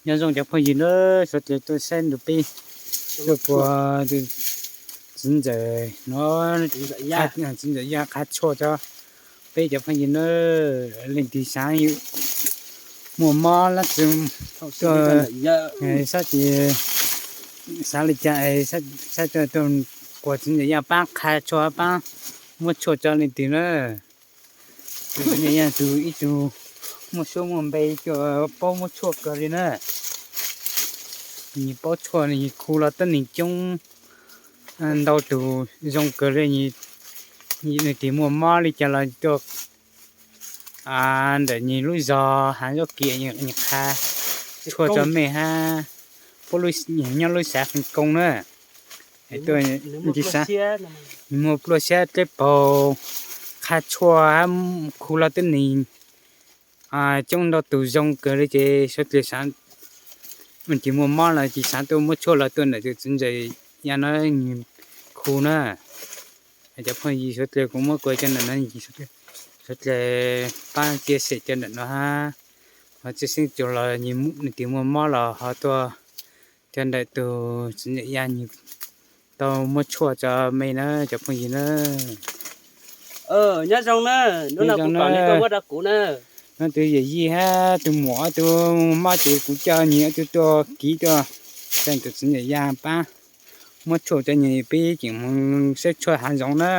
Nyob zoo cov phooj ywg na, suav dlawg tuaj saib nrug peb tuaj kuas txiv ntxawm no, txiv ntxawm Yaj qha tshuaj rau peb cov phooj ywg na. Leej twg xav muaj mob lab txwv tuaj, xav tias xav li cas es xav tuaj kuas txiv ntxawm Yaj pab qha tshuaj pab muab tshuaj rau leej twg na. Tus txiv ntxawm Yaj tus ib tug muaj suab muaj npe, paub muab tshuaj kawg li na. Nws paub tshuaj, nws khu los tuab neeg coob, ntau tus zoo kawg li. Nws tis muaj mob li cas los tuaj ntawm nws lub zog Hav Zob Kias, nws qha tshuaj rau mej hab, nyob lub xav Feej Koo na. Nws muaj pluaj xyab dleb paug, qha tshuaj hab khu los tuab neeg coob, ntau tus zoo kawg li ces suav dlawg xav, tis muaj mob los tis xav tuaj muab tshuaj los tuaj ntawm tus txiv ntxawm Yaj no nws khu na. Cov phooj ywg, suav dlawg kuv muab kuas cov ntawm no, suav dlawg pab cia xem cov ntawm no hab, ho tsi xeeb cuag los nws tis muaj mob los ho tuaj cov ntawm tus txiv ntxawm Yaj nws tau muab tshuaj rau mej na cov phooj ywg na. Nyob zoo na, hnub no kuv kom nej tuaj muab rau kuv na. Nub tus yawm yij hab tus muam ob tug mob ces kuv coj nws ob tug tuaj kiv tuaj, coj tus txiv ntxawm Yaj pab muab tshuaj rau nws, peb tseem mus saib tshuaj hav zoov na.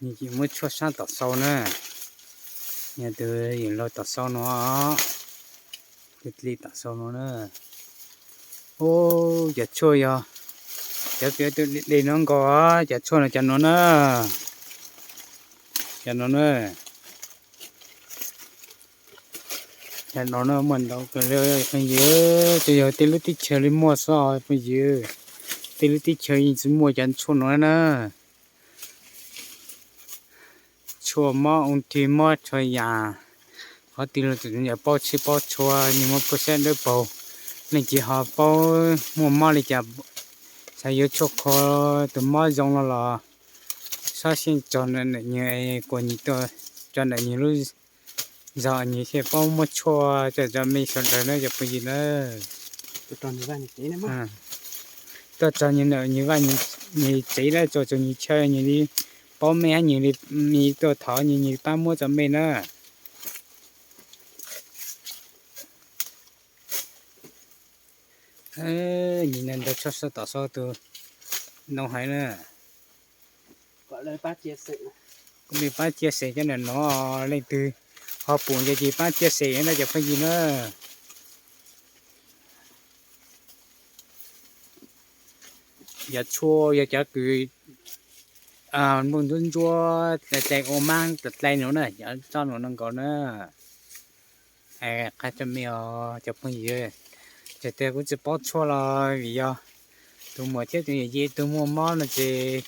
Nws muab tshuaj sab tom sau na, yog tus yawm laug tom sau no, tus dli tom sau no na. Ub, cov tshuaj yog cov pem tus dej no nkaus, cov tshuaj no cov no na, cov no na. Cov no na muaj ntau kawg li phooj ywg, tsuas yog tej lub teb chaws li muaj xwb phooj ywg. Tej lub teb chaws yeej tsis muaj cov tshuaj no na. Tshuaj mob ua nthi mob txhua yam, qhov twg los tseem yog paub tsheb paub txhua, nws muaj pluaj xyab dawb paug, leej twg ho paub muaj mob li cas, xav yuav tshuaj kho tus mob zoo no los sab xyeej txog ntawm nws, kuas nws tuaj tso ntawm nws lub zog, nws thiaj paub muab tshuaj tso rau mej sawv daws na cov phooj ywg na. Tuaj txog nws ntawm nws vaj nws tsev na, txog nws chaw nws li paub mej hab nws li, nws tuaj thov nws, nws pab muab rau mej na. Nws ntawd tshaj sab tom sau tus ntoo hais na. Kuv li pab cia xem cov ntawm no, leej twg ho pum ces cia pab cia xem na cov phooj ywg na. Yog tshuaj yog cov kws nplooj ntsuab ntsuab dlai ua mab dlai no na, yog txoj no no nkaus na. Qha tso me os cov phooj ywg, txawm tias kuv tsis paub tshuaj los vim yog tus muam thiab tus yawm yij tus muaj mob no ces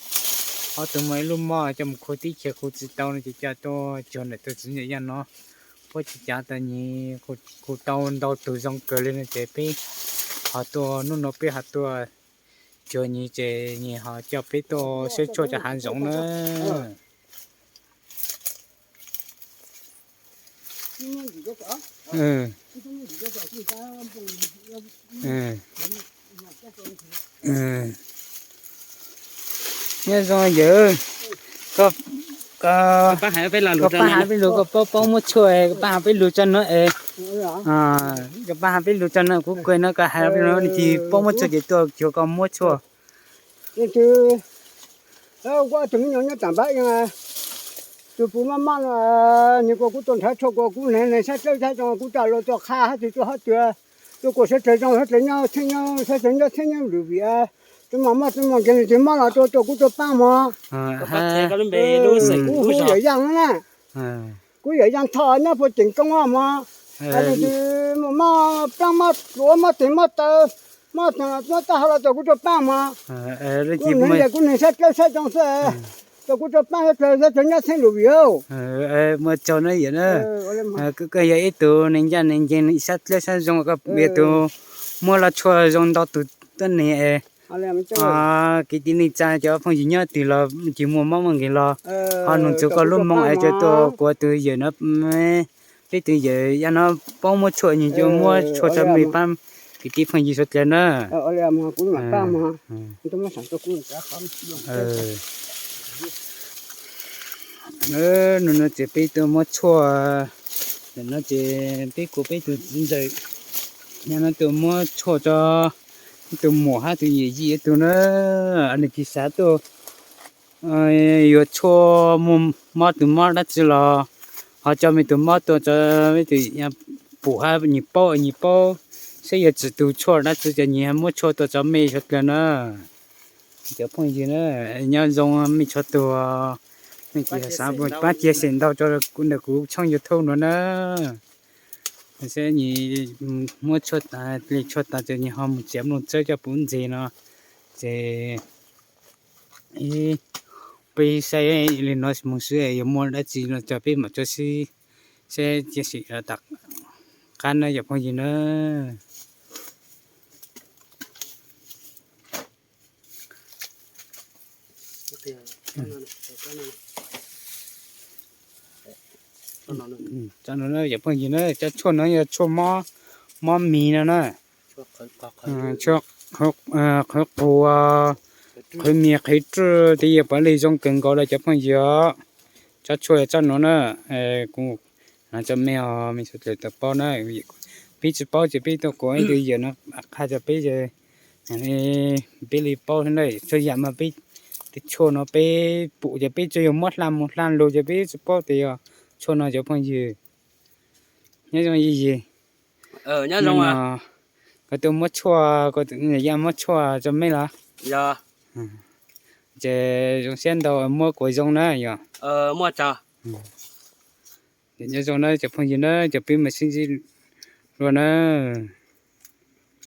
ob tug muaj ib lub mob coj mus khu teb chaws khu tsis tau no ces coj tuaj cuag ntawm tus txiv ntxawm Yaj no, puab tsis cav tas nws khu tau ntau tus zoo kawg li no ces peb ho tuaj, hnub no peb ho tuaj cuag nws ces nws ho coj peb tuaj saib tshuaj cov hav zoov na. Nyob zoo yawg, koj pab has peb lug, koj paub paub muab tshuaj, koj pab has peb lug tso no es, koj pab has peb lug tso no, kuv kuj no koj has peb lug no, nws tsis paub muab tshuaj ces tuaj cuag koj muab tshuaj. Leej twg, kuv ob tug me nyuam nyob tam npab, tus puas maj maj no, nws kuas kuv tuaj nrhav tshuaj kuas kuv neeg neeg sab dlawb sab zoo kuv ram luag tuaj qha hab twg tuaj hab twg, tuaj kuas sawv dlawg zoo sawv dlawg nyob txheeb nyob sawv dlawg nyob txheeb nyob lwm vim, tus maj maj tus maj nkeeg nws tsis mob los tuaj tuaj kuv tuaj paab mog. Kuv hu yawm Yaaj na, kuv yawm Yaaj Thoj nyob puag Ceem Koob mog. Nws tsis maj plaab maj duav maj teeg maj taw, maj teeg maj taw hab los tuaj kuv tuaj paab mog. Kuv neeg yog kuv neeg sab dlawb sab zoo xwb, tuaj kuv tuaj paab sab dlawg sab dlawg nyob txheeb lwm vim. Koj yog ib tug neeg ncaj neeg ncees sab dlawb sab zoo, koj yog tus muab laj tshuaj zoo ntau tus tuab neeg es Kwv tij neej tsa cov phooj ywg nyob twg los tsis muaj mob muaj nkeeg los ho nug txug koj lub moo es coj tuaj kuv tus yawm no, peb tus yawm yaj no paub muab tshuaj, nws coj muab tshuaj tso me pab kwv tij phooj ywg suav dlawg na. Nub no ces peb tuaj muab tshuaj, ntawm no ces peb kuv peb tus txiv ntxawm no tuaj muab tshuaj tso tus muam hab tus yawm yij ib tug na, nws tsis xav tuaj yuav tshuaj, muaj mob tus mob dab tsi los ho coj me tus mob tuaj tso, tus pum hab nws paub, nws paub saib yog tsis tus tshuaj dab tsi ces nws muab tshuaj tuaj tso me suav dlawg na. Cov phooj ywg na, nyob zoo mej txhua tus, mej cia xav pab cia xem ntau rau ntawm kuv tshooj YouTube no na. Saib nws muab tshuaj tas, li tshuaj tas ces nws ho mus txiav nplooj tsawb coj pub ntxiv no. Ces peb saib li no mus xwb, yuav muaj dab tsi no ces peb mam tso sib, saib cia xem tom qab na cov phooj ywg na. Cov phooj ywg na, cov tshuaj no yog tshuaj mob mis no na. Tshuaj qhwv qus, qhwv mis qhwv rwj, twb yog puav leej zoo kawg nkaus li cov phooj ywg. Tsob tshuaj tsob no na, kuv hnav tso mej os, mej sawv daws tau paub na. Peb tsis paub ces peb tuaj kuv ib tug yawm no qha rau peb, peb li paub na. Txhua yam mas peb, tej tshuaj no peb pum ces peb tsuas yog muab hla mus hla lug ces peb tsis paub tias yog tshuaj no cov phooj ywg. Nyob zoo yij yig, koj tuaj muab tshuaj, koj yaj muab tshuaj rau mej los? Ces zoo siab ntau, muab kuas zoo na yog. Nyob zoo na cov phooj ywg na, cov peb mas sib ntsib dua na.